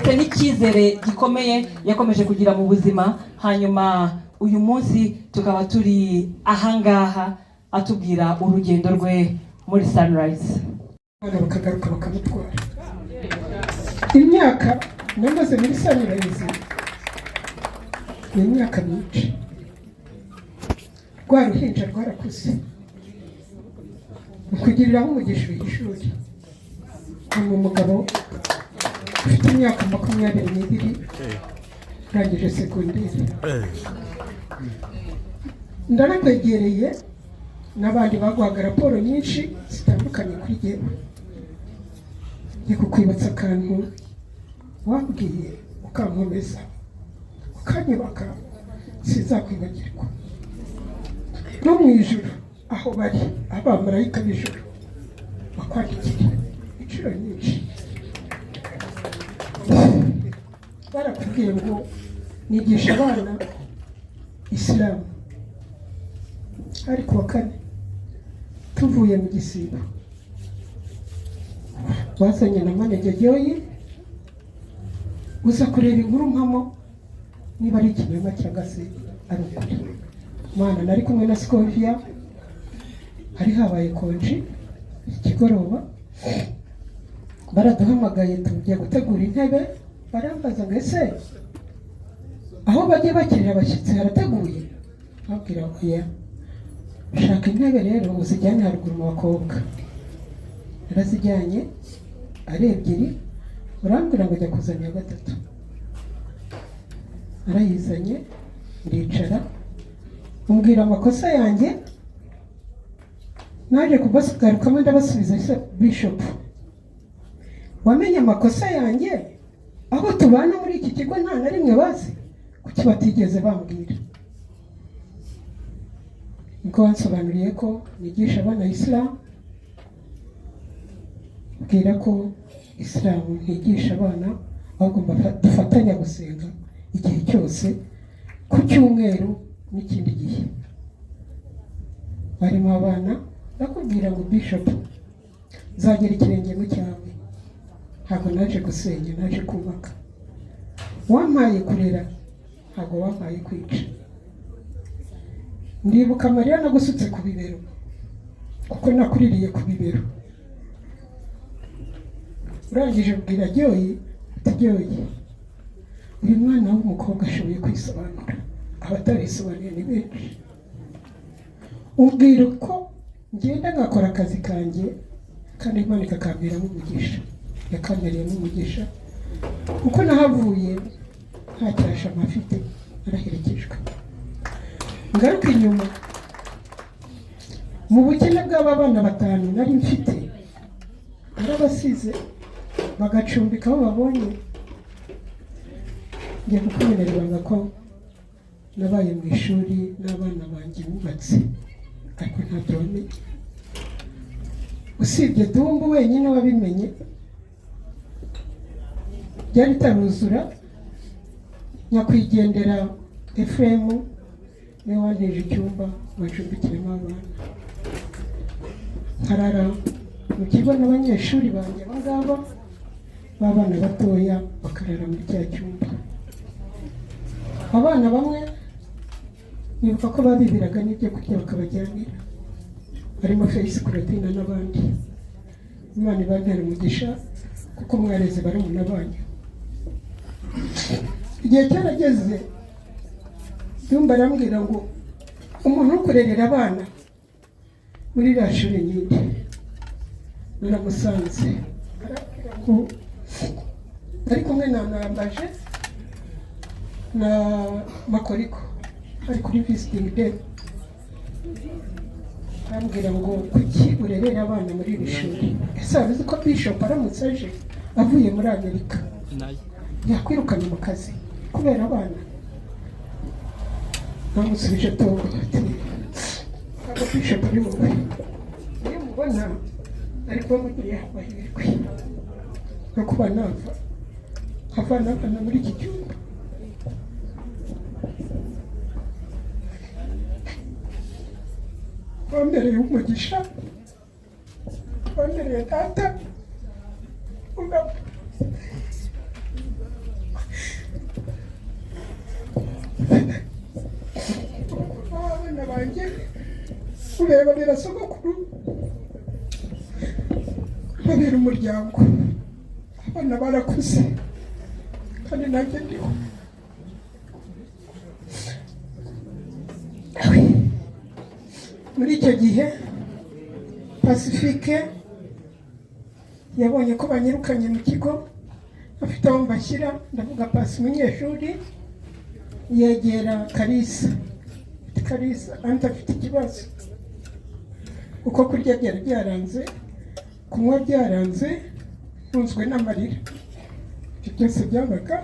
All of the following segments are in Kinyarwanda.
N'icyizere gikomeye yakomeje kugira mu buzima. Hanyuma uyu munsi tukaba turi ahangaha atubwira urugendo rwe muri Sunrise. Abana bakagaruka bakamutwara. Imyaka namaze muri Sunrise ni imyaka myinshi. Rwa ruhinja rwarakuze. Ukugiriraho umugisha ishuri, ni umugabo ufite imyaka 22, urangije segonderi. Ndarakwegereye n'abandi baguhaga raporo nyinshi zitandukanye kuri jyewe. Ngiye kukwibutsa akantu wambwiye, ukankomeza, ukanyubaka, sinzakwibagirwa. No mu ijuru aho bari abamarayika b'ijuru bakwandikira inshuro nyinshi, barakubwiye ngo nigisha abana isilamu. Hari ku wa kane tuvuye mu gisibo, wazanye na manager Joyi, uza kureba inkuru mpamo niba ari ikinyoma cyangwa se ari ukuri. Mana, nari kumwe na Scovia, hari habaye konji ikigoroba, baraduhamagaye tujya gutegura intebe. Barambaza ngo: "Ese aho bajya bakirira abashyitsi harateguye?" Babwira: "Oya, shaka intebe rero uzijyane haruguru mu bakobwa." Narazijyanye ari ebyiri, urambwira ngo jya kuzana iya gatatu. Narayizanye, ndicara, umbwira amakosa yanjye. Naje kubagarukamo, ndabasubiza: "Ese bishop, wamenye amakosa yanjye? Aho tubana muri iki kigo nta na rimwe bazi? Kuki batigeze bambwira?" Niko wansobanuriye ko nigisha abana isilamu, bwira ko isilamu ntigisha abana, ahubwo dufatanya gusenga igihe cyose ku cyumweru n'ikindi gihe barimo abana. Ndakubwira ngo: "Bishop, nzagera ikirenge mu cyawe. Ntabwo naje gusenya, naje kubaka. Wampaye kurera, ntabwo wampaye kwica." Ndibuka amarira nagusutse ku bibero, kuko nakuririye ku bibero. Urangije ubwira Joyi uti: "Joyi, uyu mwana w'umukobwa ashoboye kwisobanura, abatarisobanuye ni benshi." Ubwira uko ngenda ngakora akazi kanjye kandi Imana ikakamperamo umugisha. Yakampereyemo umugisha, kuko nahavuye nta cyasha mfite, naraherekejwe. Ngaruka inyuma mu bukene bw'aba bana batanu nari mfite, narabasize bagacumbika aho babonye. Ngiye kukumenera ibanga ko nabaye mu ishuri n'abana banjye bubatse, ariko ntabyo wamenye usibye Dumbu wenyine wabimenye. Byari bitaruzura. Nyakwigendera Efuremu niwe wanteje icyumba bacumbikiramo abana, nkarara mu kigo n'abanyeshuri banjye. Aba ngaba b'abana batoya bakarara muri cya cyumba. Abana bamwe nibuka ko babibiraga n'ibyo kurya bakabajyanira, harimo Felix, Claudine n'abandi. Imana ibantera umugisha kuko mwareze barumuna banyu. Igihe cyarageze, Dumba arambwira ngo: "Umuntu uri kurerera abana muri iriya shuri ninde?" Naramusanze, arambwira ngo ari kumwe na Nambaje na Makoriko, ari kuri visiting day. Arambwira ngo: "Kuki urerera abana muri iri shuri? Ese wari uzi ko bishop aramutse aje avuye muri Amerika yakwirukana mu kazi kubera abana?" Namusubije tongo ati: "Ntabwo bishop ari wowe. Iyo mubona ari kuba mugiriye amahirwe no kuba nava nkavana abana muri iki cyumba." Wambereye umugisha, wambereye data, ugapfa. banjye kubera babera sogokuru, babera umuryango. Abana barakuze kandi nanjye ndiho. Muri icyo gihe Pacifique yabonye ko banyirukanye mu kigo, afite aho mbashyira. Ndavuga Pasi umunyeshuri, yegera Kalisa. Ati, "Kalisa, anti afite ikibazo, kuko kurya byari byaranze, kunywa byaranze, ntunzwe n'amarira." Ibyo byose byabaga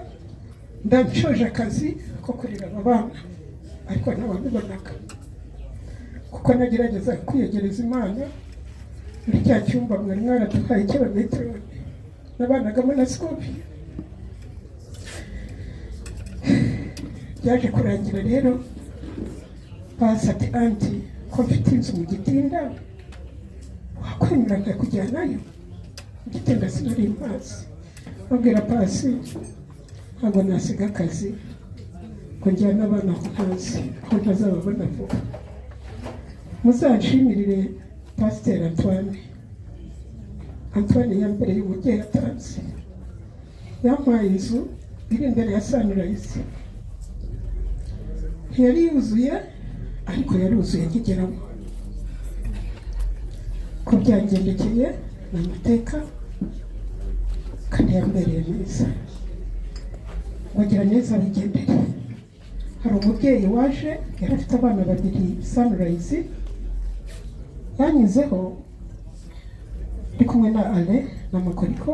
ndanshoje akazi ko kurera aba bana, ariko ntawabibonaga kuko nagerageza kwiyegereza Imana muri cya cyumba mwari mwaraduhaye cy'abameteroni, nabanagamo na Sikopi. Byaje kurangira rero Pasi ati, "Anti, ko mfite inzu mu Gitinda, wakwemera nkakujyanayo?" Mu Gitinda sinari mpazi. Babwira Pasi, "Ntabwo nasiga akazi ngo njyane abana aho ntazi, aho ntazababona vuba." Muzanshimirire Pasiteri Antoine. Antoine yambereye umubyeyi atanze. Yampaye inzu iri imbere ya Sunrise. Ntiyari yuzuye, ariko yaruzuye nkigeramo. Ko byangendekeye ni amateka, kandi yambereye neza. Wagira neza bigendere. Hari umubyeyi waje, yari afite abana babiri Sunrise, yanyuzeho ndi kumwe na Ale na Makoriko,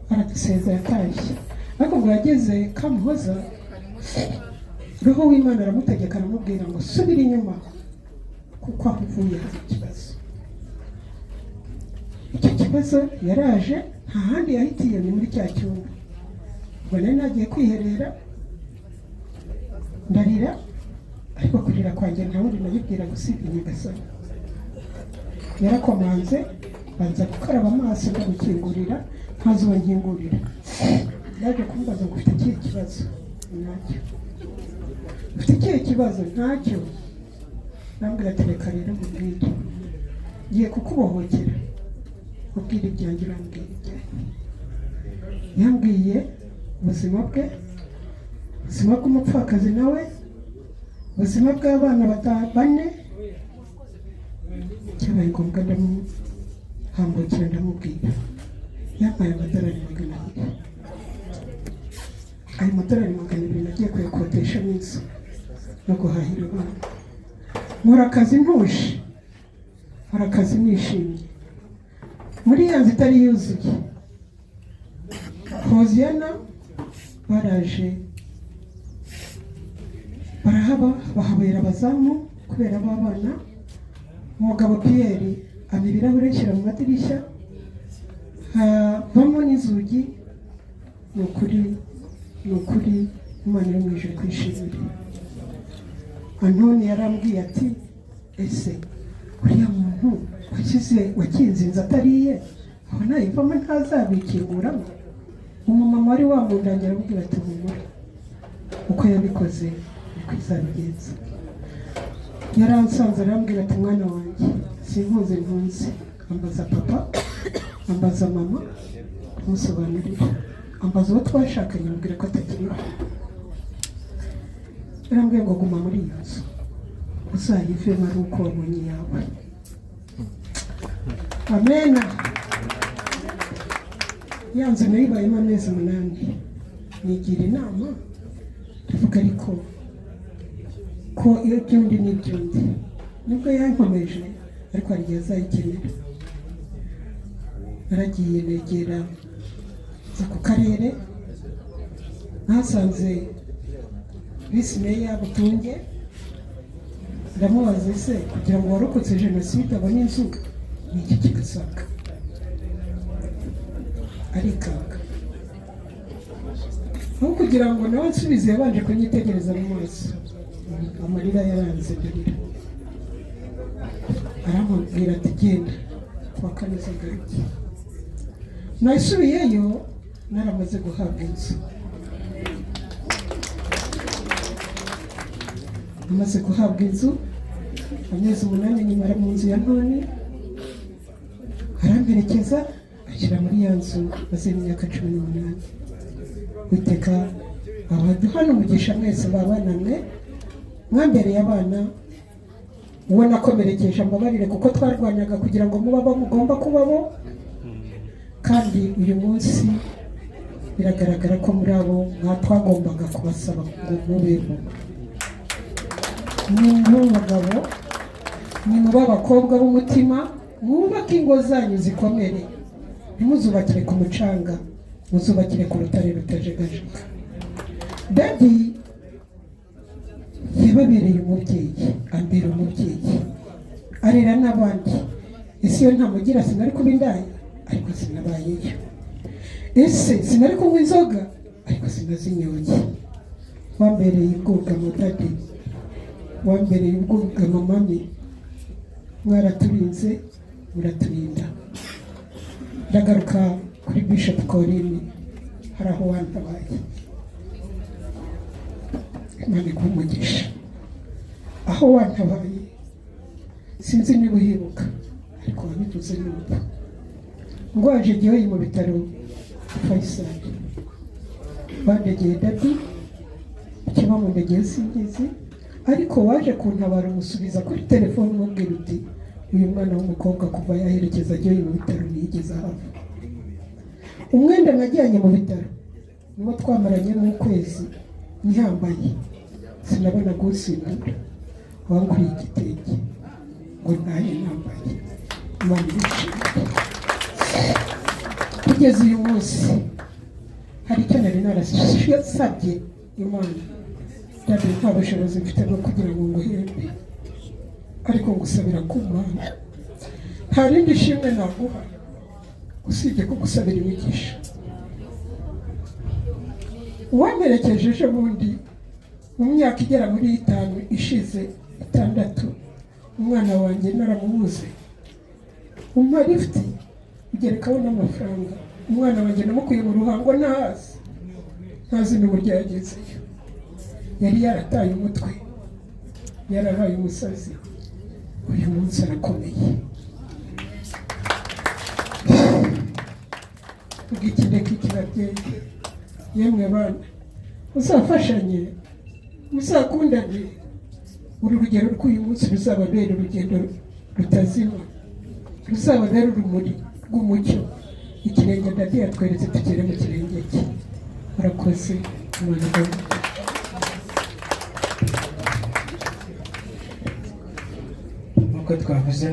aradusezera atashye. Ariko ngo yageze Kamuhoza, Roho w'Imana aramutegeka, aramubwira ngo, "Subira inyuma, kuko aho uvuye hari ikibazo." Icyo kibazo yaraje, nta handi yahitiye, ni muri cya cyumba. Ubwo nari nagiye kwiherera, ndarira, ariko kurira kwanjye nta wundi nabibwira usibye Nyagasani. Yarakomanze, banza gukaraba amaso, ndamukingurira, ntazi uwo nkingurira. Yaje kumbaza ngo, "Ufite ikihe kibazo?" "Ntacyo." "Ufite ikihe kibazo?" "Ntacyo." Nambwira ati, "Reka rero nkubwire, ngiye kukubohokera, ubwira ibyanjye, urambwira ibyanjye." Yambwiye ubuzima bwe, ubuzima bw'umupfakazi nawe, ubuzima bw'abana bane. Cyabaye ngombwa ndamuhambukira, ndamubwira. Yampaye amadolari 200. Ayo madolari 200 nagiye kuyakodeshamo inzu no guhahira abana. Nkora akazi ntuje, nkora akazi nishimye muri ya nzu itari yuzuye. Hoziyana baraje barahaba, bahabera abazamu kubera b'abana. Umugabo Pierre ama ibirahure nshyira mu madirishya, havamo n'inzugi. Ni ukuri, ni ukuri, Imana iri mu ijuru kwishimira. Antoni yarambwiye ati, "Ese uriya muntu washyize wakinze inzu atariye, aho nayivamo ntazabikinguramo?" Umumama wari wamundangira aramubwira ati, "Humura, uko yabikoze niko izabigenza." Yaransanze, arambwira ati, "Mwana wanjye, sinkunze ntunze." Ambaza papa, ambaza mama, amusobanurira, ambaza uwo twashakanye, amubwira ko atakiriho. Yarambwiye ngo, "Guma muri iyo nzu, uzayivemo ari uko wabonye iyawe." Amena. Ya nzu nayibayemo amezi 8. Nigira inama, ndavuga, ariko ko iyo by'undi n'iby'undi, nibwo yankomeje, ariko hari igihe azayikenera. Naragiye negera, nza ku karere, nahasanze visi meya Butunge. Ndamubaza, "Ese kugira ngo warokotse jenoside abone inzu ni iki kigasabwa?" Arikanga. Aho kugira ngo nawe ansubize, yabanje kunyitegereza mu maso. Amarira yaranze, ndarira. Aramubwira ati, "Genda, kuwa kane uzagaruke." Nasubiyeyo naramaze guhabwa inzu. Amaze guhabwa inzu. Amezi 8 nyimara mu nzu ya Ntoni, aramperekeza ashyira muri ya nzu maze imyaka 18. Witeka abaduhana umugisha mwese babana mwe mwambereye abana. Uwo nakomerekeje ambabarire, kuko twarwanyaga kugira ngo mube abo mugomba kubabo, kandi uyu munsi biragaragara ko muri abo twagombaga kubasaba ngo mubeho. Ni mu bagabo, ni mu b'abakobwa b'umutima, mwubake ingo zanyu zikomere, ntimuzubakire ku mucanga, muzubakire ku rutare rutajegajega. Daddy yababereye umubyeyi, ambera umubyeyi, arera n'abandi. Ese iyo ntamugira sinari kuba indaya? Ariko sinabayeyo. Ese sinari kunywa inzoga? Ariko sinazinyoye. Wambereye ubwugamo daddy, wambereye ubwugamo mummy, mwaraturinze, muraturinda. Ndagaruka kuri Bishop Corinne, hari aho wantabaye, Imana iguhe umugisha. Aho wantabaye sinzi niba uhibuka, ariko wabivuze numva. Ndwaje igihe mu bitaro Faisal, bandegeye daddy, icyo bamundegeye singizi, ariko waje kuntabara umusubiza kuri telefone, umubwira uti: "Uyu mwana w'umukobwa kuva yaherekeza agiye mu bitaro ntiyigeze ahava." Umwenda najyanye mu bitaro niwo twamaranye n'ukwezi nyambaye, sinabona gusimbura. Wanguriye igitenge ngo ntahe nambaye. Imana ibishimire. Kugeza uyu munsi hari icyo nari narasabye Imana. Daddy, nta bushobozi mfite bwo kugira ngo nguhembe, ariko ngusabira ku Mana. Nta rindi shimwe naguha usibye kugusabira imigisha. Uwamperekeje ejo bundi mu myaka igera muri 5 ishize, 6, umwana wanjye naramubuze, umpa lifuti ugerekaho n'amafaranga. Umwana wanjye namukuye mu Ruhango, ntahazi, ntazi n'uburyo yagezeyo. Yari yarataye umutwe, yarabaye umusazi. Uyu munsi arakomeye. Ubw'ikindeka ikibabyeyi, yemwe bana, muzafashanye, muzakundane. Uru rugero rw'uyu munsi ruzababera urugendo rutazima, ruzababera urumuri rw'umucyo. Ikirenge daddy yatweretse, tugere mu kirenge cye. Murakoze, Imana ibahe. Nk'uko twavuze.